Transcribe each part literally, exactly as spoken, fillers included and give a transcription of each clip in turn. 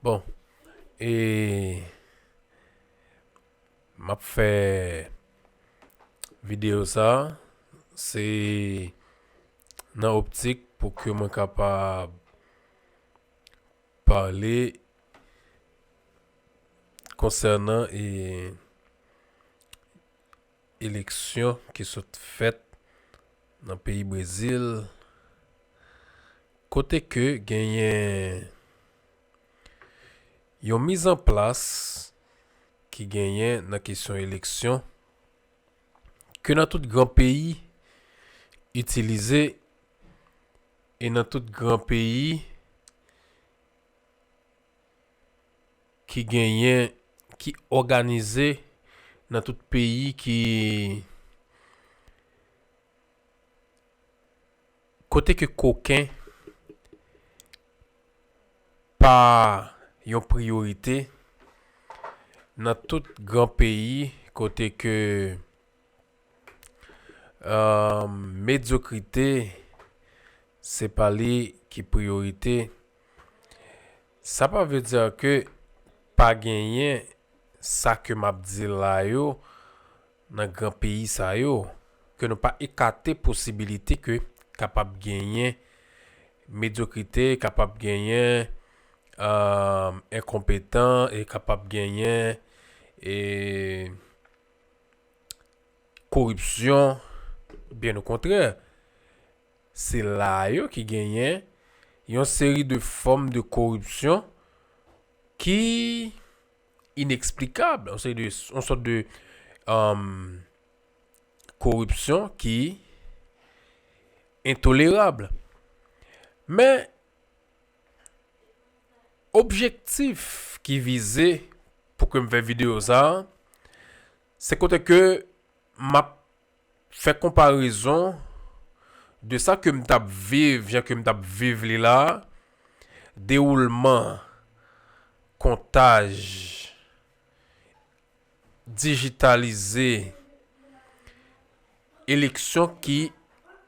Bon, e m ap fè videyo sa, se nan optik pou ke mwen kapab pale konsènan e eleksyon ki sot fèt nan peyi Brezil, kote ke genyen yon mizanplas ki genyen nan kesyon eleksyon ke nan tout gran peyi itilize e nan tout gran peyi ki genyen, ki òganize nan tout peyi ki kote ke koken pa yon priyorite nan tout gran peyi kote ke medyokrite se pa li ki priyorite. Sa pa vle di ke pa genyen sa ke m ap di la yo nan gran peyi sa yo, ke nou pa ekate posibilite ke kapab genyen medyokrite, kapab genyen enkonpetan e kapab genyen e koripsyon. Byen okontrè, se la yo ki genyen yon seri de fòm de koripsyon ki ineksplikab, yon seri de, yon sòt de um, koripsyon ki entolerab. Men objektif ki vize pou ke m fè videyo sa, se kote ke m ap fè konparezon de sa ke m t ap viv, jan ke m t ap viv li la, dewoulman kontaj dijitalize eleksyon ki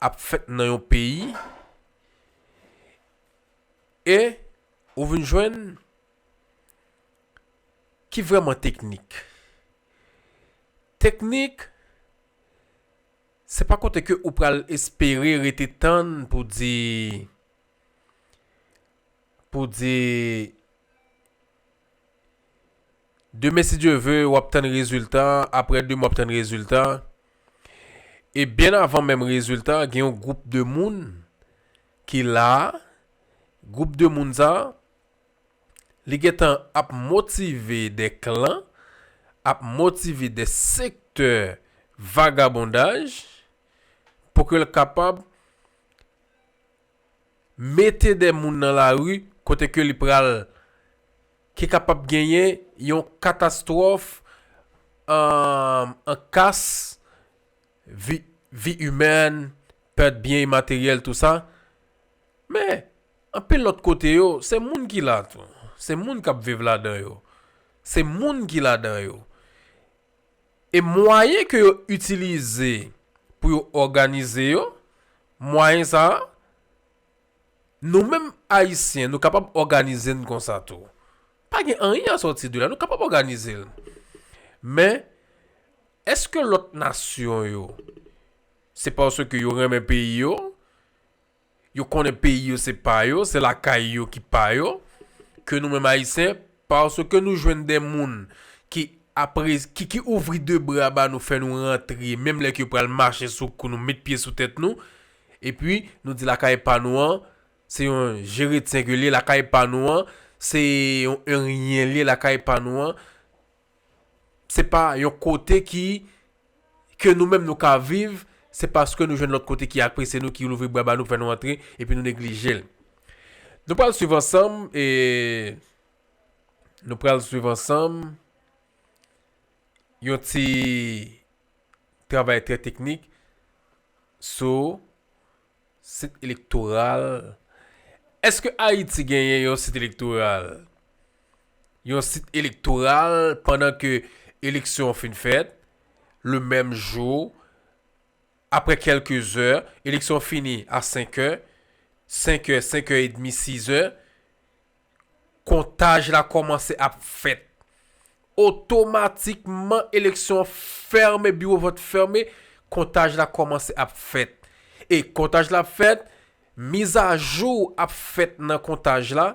ap fèt nan yon peyi e ou vin jwenn ki vrèman teknik. Teknik, se pa kote ke ou pral espere rete tann pou di, pou di, demen si Dye ve, w ap tann rezilta, apre demen w ap tann rezilta. E byen avan menm rezilta, gen yon gwoup de moun ki la, gwoup de moun sa, li gentan ap motive de klan, ap motive de sektè vagabondaj pou ke l kapab mete de moun nan lari kote ke li pral, ki kapab genyen yon katastwòf an, an kas, vi, vi imèn, pèt byen imateryèl, tou sa. Men, anpil lòt kote yo, se moun ki la tou. Se moun k ap viv ladan yo. Se moun ki ladan yo. E mwayen ke yo itilize pou yo òganize yo, mwayen sa a, nou menm Ayisyen, nou kapab òganize n konsa tou. Pa gen anyen a sòti de la, nou kapab òganize l. Men, èske lòt nasyon yo, se paske yo renmen peyi yo, yo konnen peyi yo se pa yo, se lakay yo ki pa yo, ke nou menm Ayisyen, paske nou jwenn de moun ki apre, ki, ki ouvri de bra ba nou, fè nou rantre, menm lè ke yo pral mache sou kou nou, met pye sou tèt nou, epi nou di lakay pa nou an, se yon jeretyen ke li ye, lakay pa nou an, se yon eryen li ye, lakay pa nou an, se pa yon kote ki, ke nou menm nou ka viv, se paske nou jwenn lòt kote ki apresye nou, ki louvri bra ba nou, fè nou antre, epi nou neglije l. Nou pral swiv ansanm, e nou pral swiv ansanm yon ti travay trè teknik sou sit elektoral. Èske Ayiti genyen yon sit elektoral? Yon sit elektoral pandan ke eleksyon an fin fèt, le menm jou, apre kèlke zè, eleksyon fini a senk è, senk è, senk è edmi, sis è, k-, kontaj la kòmanse ap fèt. Otomatikman, eleksyon an fèmen, biwo vòt fèmen, kontaj la kòmanse ap fèt. E kontaj la ap fèt, mizajou ap fèt nan kontaj la.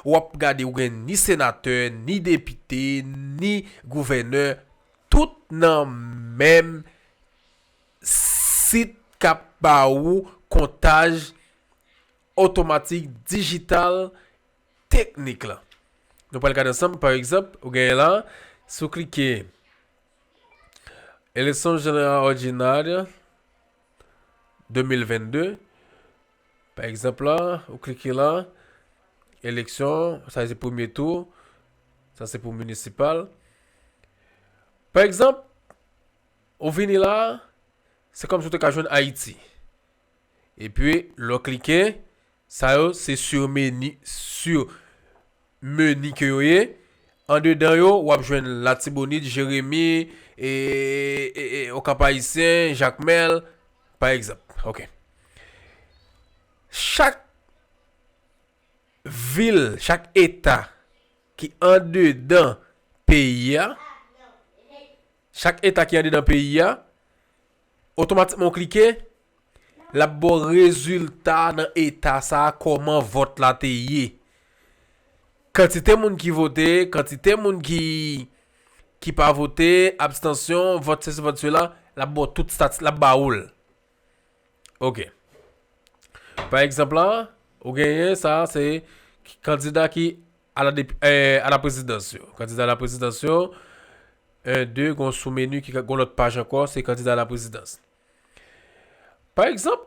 W ap gade, ou gen ni senatè, ni depite, ni gouvènè, tout nan menm sit k ap ba ou kontaj otomatik dijital teknik la. Nou pral gade ansanm, pa egzanp, ou genyen la, si w klike eleksyon jeneral òdinarya de mil vennde, pa egzanp la, ou klike la, eleksyon, sa se premye tou, sa se pou minisipal. Pa egzanp, ou vini la, se kòmsi w te ka jwenn Ayiti. Epi, lè w klike, sa yo se sur meni, sur meni ke yo ye. Andedan yo, w ap jwenn Latibonit, Jeremi, e, e, e, Okap Ayisyen, Jakmèl, pa egzanp. Ok. Chak vil, chak eta ki andedan peyi a, chak eta ki andedan peyi a, otomatikman w klike, l ap ba w rezilta nan eta sa a, kòman vòt la te ye. Kantite moun ki vote, kantite moun ki, ki pa vote, abstansyon, vòt sesi, vòt sela, l ap ba w tout stati, l ap ba ou l. Ok. Pa egzanp la, ou genyen sa, se kandida ki a la, dep- eh, a la prezidans yo. Kandida a la prezidans yo, en, de, gon sou meni, ki gon lòt paj ankò, se kandida a la prezidans. Pa egzanp,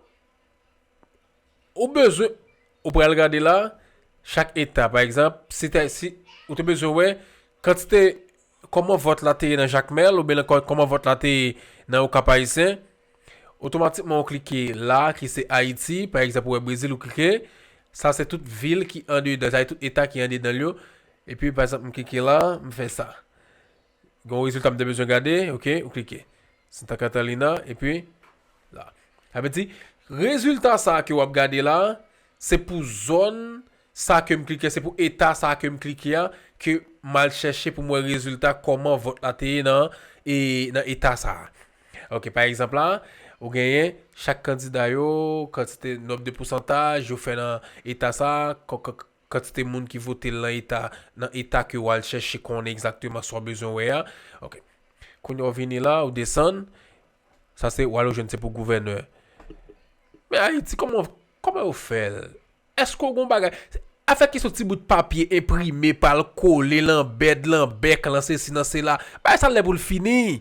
ou bezwen, ou pral gade la, chak eta, pa egzanp, si te, si ou te bezwen wè kantite, kòman vòt la te ye nan Jakmèl, oubyen nan kò- kòman vòt la te ye nan Okap Ayisyen, otomatikman ou klike la, ki se Ayiti, pa egzanp, ou wè Brezil, ou klike, sa se tout vil ki andedan, sa se tout eta ki andedan l yo, epi, pa egzanp, m klike la, m fè sa. Gen yon rezilta m te bezwen gade, ok, ou klike. Santa Catarina, epi la. Sa vle di, rezilta sa a ke w ap gade la, se pou zòn sa ke m klike, se pou eta sa ke m klike a, ke m al chèche pou m wè rezilta kòman vòt la te ye nan, e, nan eta sa a. Ok, pa egzanp la, ou genyen chak kandida yo, kantite, nonb de pousantaj yo fè nan eta sa a, kò- kò- kantite moun ki vote l nan eta, nan eta ke w al chèche konnen egzakteman sa w bezwen wè a. Ok. Kounye a w vini la, ou desann. Sa se, w al ou jwenn se pou gouvènè. Men Ayiti, kòman, kòman yo fè l? Èske w gon bagay? Afè kesyon ti bout papye enprime, pral kole lan bèd, lan bèk, lan sesi, lan sela. Bagay sa lè pou l fini.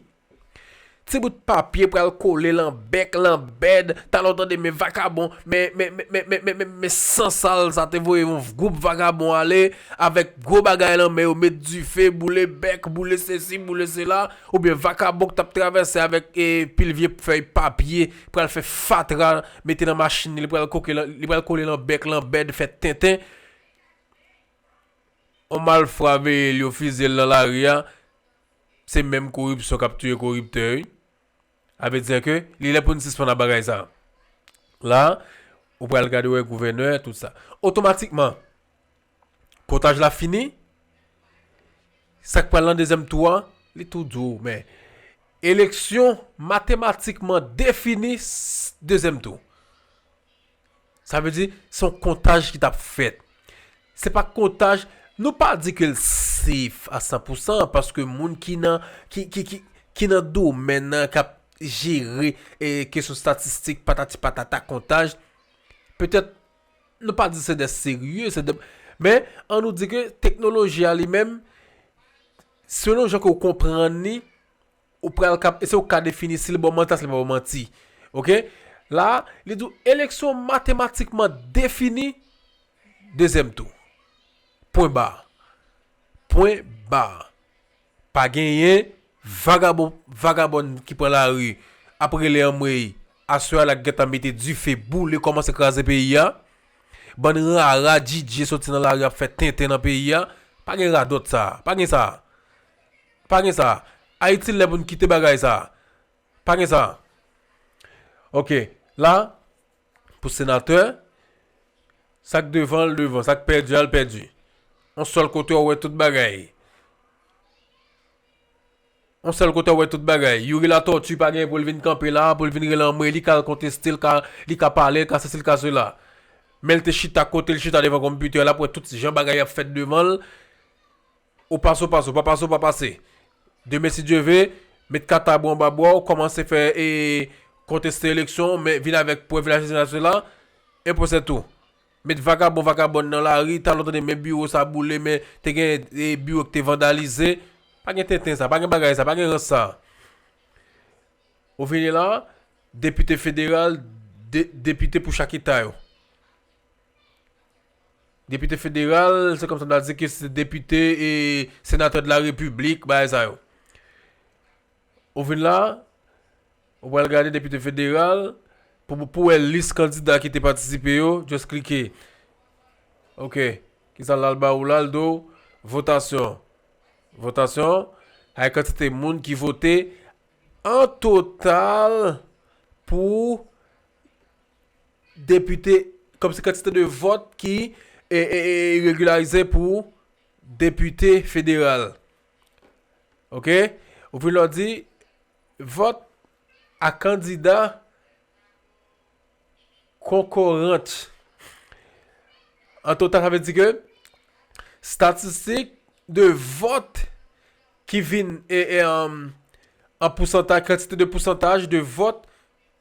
Ti bout papye pral kole lan bèk, lan bèd, talè w tande men vakabon, men, men, men sansal sa te voye yon gwoup vakabon ale, avèk gwo bagay lan men yo, met dife, boule bèk, boule sesi, boule sela, oubyen vakabon k t ap travèse avèk, e, pil vye fèy papye, pral fè fatra, mete nan machin li, li pral koke lan, li pral kole lan bèk, lan bèd, fè tenten. On malfra veye l, yo fizye l nan lari a, se menm koripsyon k ap touye koriptè, wi. Sa vle di ke li lè pou n sispann ak bagay sa. La, ou pral gade wè gouvènè, tout sa. Otomatikman, kontaj la fini. Sa k pral nan dezyèm tou a, li tou di w, men eleksyon matematikman defini, s- dezyèm tou. Sa vle di, se yon kontaj ki t ap fèt. Se pa kontaj, nou pa di ke l safe a san pou san, paske moun ki nan, ki, ki, ki, ki nan domèn nan, k ap jere, e, kesyon statistik, patati patata, kontaj, petèt, nou pa di se de serye, se de, men, an nou di ke teknoloji a li menm, selon jan ke w konprann li, ou pral kap, e se ou ka defini si l ba w manti, si l pa ba w manti. Ok? La, li di w eleksyon matematikman defini, dezyèm tou. Pwen ba. Pwen ba. Pa genyen vagabon, vagabòn ki pran lari ap rele anmwey, aswè a l ap gentan mete dife, boule, kòmanse kraze peyi a. Bann rara, djidje soti nan lari ap fè tenten nan peyi a. Pa gen radòt sa. Pa gen sa. Pa gen sa. Ayiti lè pou n kite bagay sa. Pa gen sa. Ok. La, pou senatè, sa k devan l devan, sa k pèdi a l pèdi. On sèl kote w wè tout bagay. On sèl kote w wè tout bagay. Youri Latortue pa gen pou l vin kanpe la, pou l vin rele anmwe, li ka konteste, l ka, li ka pale, l ka sesi, l ka sela. Men l te chita kote l chita devan konpitè la, pou wè tout jan bagay ap fèt devan l. Ou pase, ou pase, ou pa pase, ou pa pase. Demen, si Dye ve, met katabou anba bra w, kòmanse fè e konteste eleksyon, men vin avèk prèv la, sesi la, sela, enpò se tou. Met vagabon, vagabòn nan lari, talè w tande men biwo sa boule, men te gen e biwo ki te vandalize. Pa gen tenten sa, pa gen bagay sa, pa gen rans sa. Ou vini la, depite federal, de, depite pou chak eta yo. Depite federal, se kòmsi m ta di ke se depite e senatè de la repiblik, bagay sa yo. Ou vin la, ou pral gade depite federal, pou, pou wè lis kandida ki te patisipe yo, just klike. Ok, kisa l al ba ou la, l di w, votasyon. Votasyon, ay kantite moun ki vote an total pou depite, kòmsi kantite de vòt ki e, e, e, regilarize pou depite federal. Ok? Ou vin lò di vòt a kandida konkorant. An total, sa vle di ke statistik de vòt ki vin e, e, an, an pousantaj, kantite de pousantaj de vòt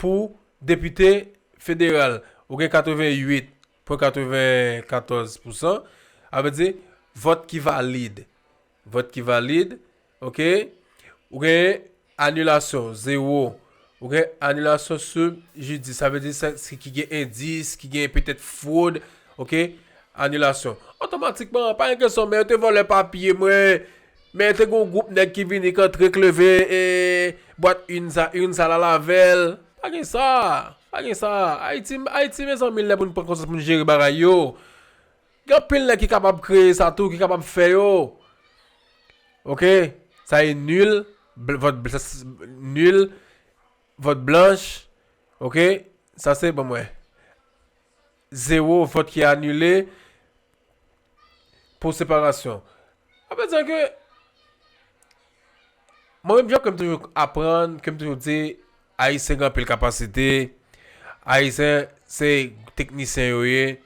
pou depite federal. Ou gen katreven uit pwen katreven katòz pousan. Sa vle di vòt ki valid. Vòt ki valid. Ok? Ou gen anilasyon, zewo. Ou gen anilasyon sou jidis. Sa vle di sa, se ki gen endis, ki gen petèt fwod. Ok? Anilasyon. Otomatikman, pa gen kesyon, men yo te vòlè papye mwen. Men te gen yon gwoup nèg ki vini k antre k leve e bwat inn sa, inn sa l al avè l. Pa gen sa. Pa gen sa. Ayiti, Ayiti, mezanmi, lè pou n pran konsyans pou n jere bagay yo. Gen anpil nèg ki kapab kreye sa tou, ki kapab fè yo. Ok? Sa e nil, bl- vòt bl- sa s- nil, vòt blanch. Ok? Sa se, ban mwen, zewo vòt ki anile pou separasyon. Sa vle di ke mwen menm, jan ke m toujou aprann, ke m toujou di, Ayisyen gen anpil kapasite, Ayisyen se teknisyen yo ye,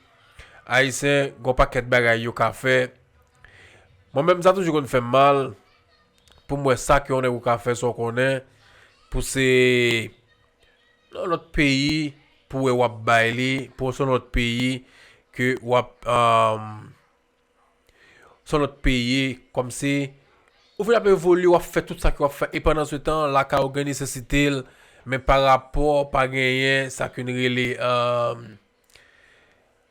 Ayisyen gen yon pakèt bagay yo ka fè. Mwen menm, sa toujou konn fè m mal pou m wè sa ke yon nèg ou ka fè, sa w konnen, pou se yon lòt peyi, pou wè w ap bay li, pou se yon lòt peyi ke w ap, um, se yon lòt peyi, kòmsi ou vin ap evolye, w ap fè tout sa ke w ap fè, e pandan se tan, lakay ou gen nesesite l, men pa rapò, pa genyen sa ke n rele, um,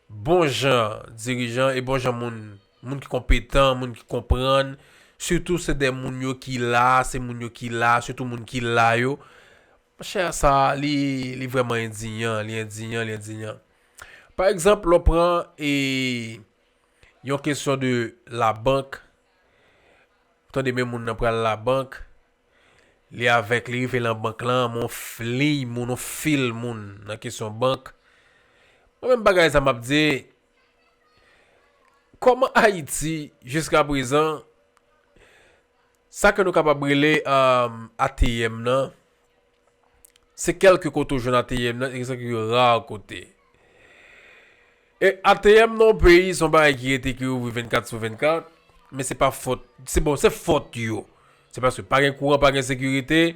bon jan dirijan e bon jan moun, moun ki konpetan, moun ki konprann, sitou se de moun yo ki la, se moun yo ki la, sitou moun ki la yo. Monchè, sa, li, li vrèman endiyan, li endiyan, li endiyan. Pa egzanp, lè w pran e yon kesyon de labank, ou tande men moun nan pral labank, li avèk, li rive nan bank lan, men yon f- liy moun, yon fil moun nan kesyon bank. Mwen menm bagay sa m ap di, kòman Ayiti, jiska prezan, sa ke nou kapab rele, um, A T M nan, se kèlke kote w jwenn A T M nan, e se kèlke ra kote. E A T M nan yon peyi, se yon bagay ki rete ki ouvri vennkat sou vennkat, men se pa fòt, se bon, se fòt yo. Se paske pa gen kouran, pa gen sekirite,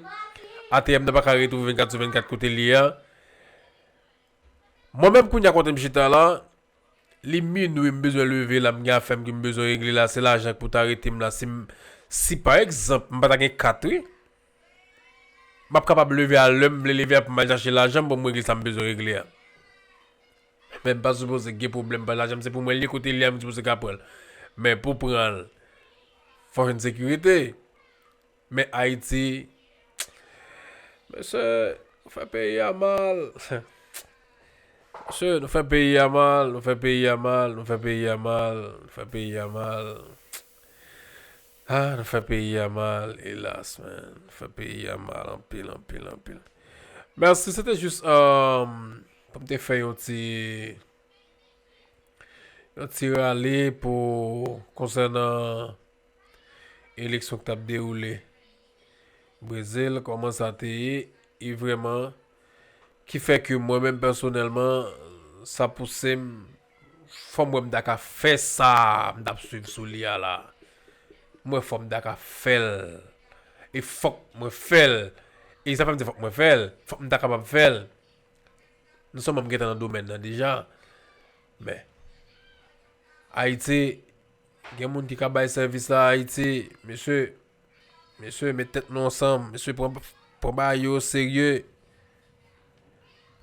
A T M nan pa ka rete ouvri vennkat sou vennkat kote l ye a. Mwen menm kounye a kote m chita la, li minwi, m bezwen leve la, m gen afè m ke m bezwen regle la, se lajan ki pou ta rete m la. Si m, si pa egzanp, m pa ta gen kat, wi, m ap kapab leve a lè m vle leve a pou m al chache lajan m pou m regle sa m bezwen regle a. Men m pa sipoze gen pwoblèm, pa lajan m se pou mwen li ye, kote li a, m sipoze ka pran l. Men pou pran l, fò w jwenn sekirite. Men Ayiti, mesye, nou fè peyi a mal. Mesye, nou fè peyi a mal, nou fè peyi a mal, nou fè peyi a mal, nou fè peyi a mal. Ah, nou fè peyi a mal, elas, man. Nou fè peyi a mal anpil, anpil, anpil. Mèsi, se te jis, um, pou m te fè yon ti, Yon ti rale pou konsènan eleksyon k t ap dewoule Brezil, kòman sa te ye, e vrèman, ki fè ke mwen menm pèsonèlman, sa pouse m, fò m wè m ta ka fè sa m t ap swiv sou li a la. M wè fò m ta ka fè l. E fòk mwen fè l. E sa fè m di fòk mwen fè l. Fòk m ta kapab fè l. Non sèlman m gentan nan domèn nan deja, men Ayiti, gen moun ki ka bay sèvis la Ayiti. Mesye, mesye, met tèt nou ansanm. Mesye, pran, pran bagay yo serye.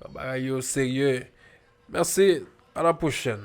Pran bagay yo serye. Mèsi. A la pwochèn.